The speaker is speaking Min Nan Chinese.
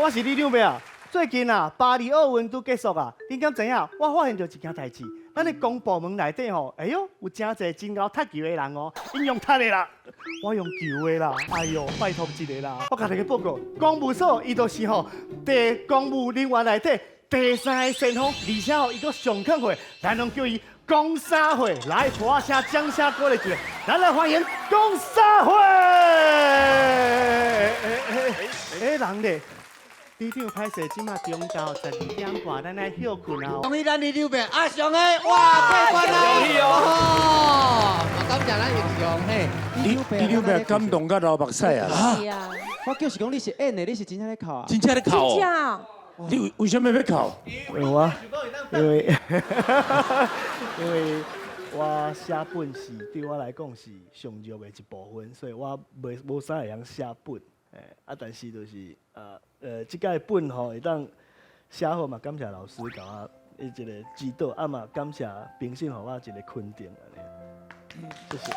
我是李長伯啊。最近啊，巴黎奧運拄結束啊，恁敢知影？我發現著一件代誌，咱的公部門內底吼，哎喲，有誠濟真𠢕踢球的人哦，𪜶用踢的啦，我用球的啦，哎喲，拜託一下啦。我共大家報告，公務所伊就是吼，第公務人員內底第三个先鋒，而且吼，伊閣上肯歲，咱攏叫伊講啥貨，來，破聲掌聲鼓勵一下，咱來歡迎講啥貨。欸欸，人咧？里長歹勢，這馬中晝12點半，咱愛歇睏啊。恭喜咱李長伯阿雄的，哇，過關啦！哦，感謝咱英雄嘿。李長伯感動甲流目屎啊！是啊，我就是講你是演的，你是真正咧哭啊？真正咧哭真哦。正。你為什麼欲哭？因為我寫本是對我來講是上弱的一部分，所以我袂無啥會曉寫本。欸啊，但是就是這屆本吼會當寫好嘛，感謝老師共我一個指導，啊嘛感謝評審予我一個肯定按呢。謝謝。